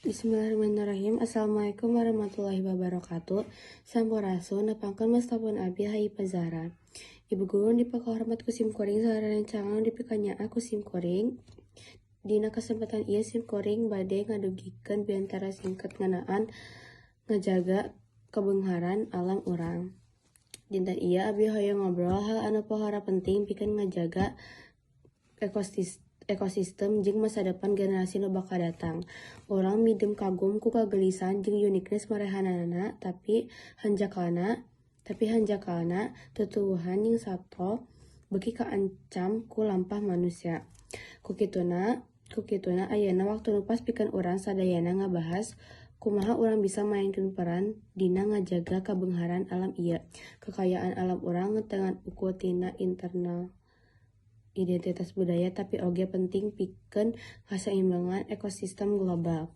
Bismillahirrahmanirrahim. Assalamualaikum warahmatullahi wabarakatuh. Sampurasun, nepangkeun wasta pun abdi Haifa Zahra. Ibu guru dipakahormat ku sim kuring sareng rerencangan nu dipikanyaah ku sim kuring. Dina kesempatan ieu sim kuring bade ngadugikeun biantara singkat ngeunaan ngajaga kabeungharan alam urang. Dinten ieu abdi hoyong ngobrol hal anu pohara penting pikeun ngajaga ekosistem jeung masa depan generasi nu bakal datang. Urang midem kagum ku kageulisan jeung uniqueness marehanana, tapi hanjakalna tutuwuhan jeung sato beuki kaancam ku lampah manusia. Ku kituna ayeuna waktu nu pas pikeun urang sadayana ngabahas kumaha urang bisa maenkeun peran dina ngajaga kabeungharan alam ieu. Kekayaan alam urang teu ngan ukur tina internal identitas budaya, tapi oge penting pikeun kasaimbangan ekosistem global.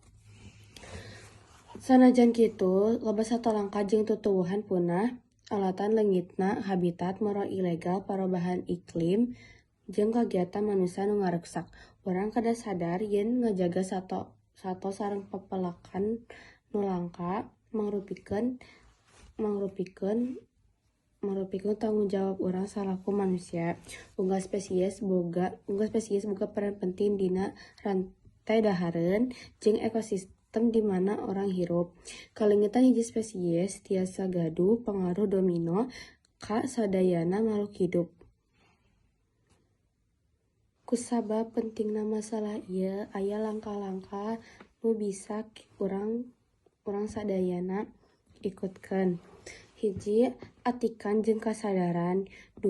Sanajan kitu, loba sato langka jeung tutuwuhan punah alatan leungitna habitat, moro ilegal, parobahan iklim, jeung kagiatan manusia nu ngaruksak. Urang kedah sadar yen ngajaga sato sareng pepelakan nu langka mangrupikeun mangrupikeun mangrupikeun tanggung jawab urang salaku manusia. Unggal spesies boga peran penting dina rantai dahareun jeung ekosistem di mana urang hirup. Kaleungitan hiji spesies tiasa gaduh pangaruh domino ka sadayana makhluk hidup. Kusabab pentingna masalah ieu, aya langkah-langkah nu bisa urang sadayana ikutkeun. 1, atikan jeung kasadaran. 2,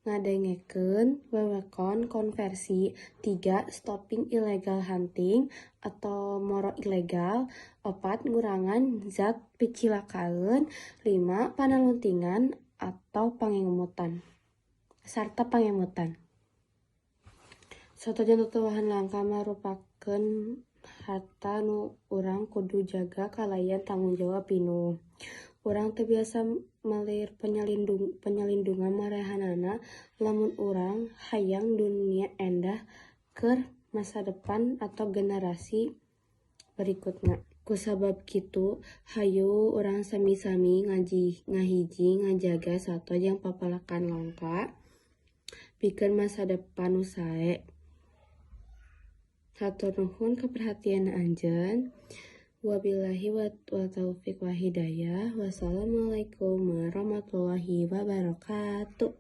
ngadengekeun wewengkon konservasi. 3, stopping illegal hunting atau moro ilegal. 4, ngurangan zat picilakaeun. 5, panaluntingan atau pangemutan sarta pangemutan. Sato jeung tutuwuhan langka marupakeun harta nu urang kudu jaga kalayan tanggung jawab pinuh. Urang teu biasa melir penyalindungan marehanana lamun urang hayang dunia endah keur masa depan atau generasi berikutna. Kusabab kitu, hayu urang sami-sami ngahiji ngajaga sato jeung papelakan langka pikeun masa depan nu sae. Hatur nuhun kaperhatian anjeun. Wabillahi wa taufiq wa hidayah. Wassalamualaikum warahmatullahi wabarakatuh.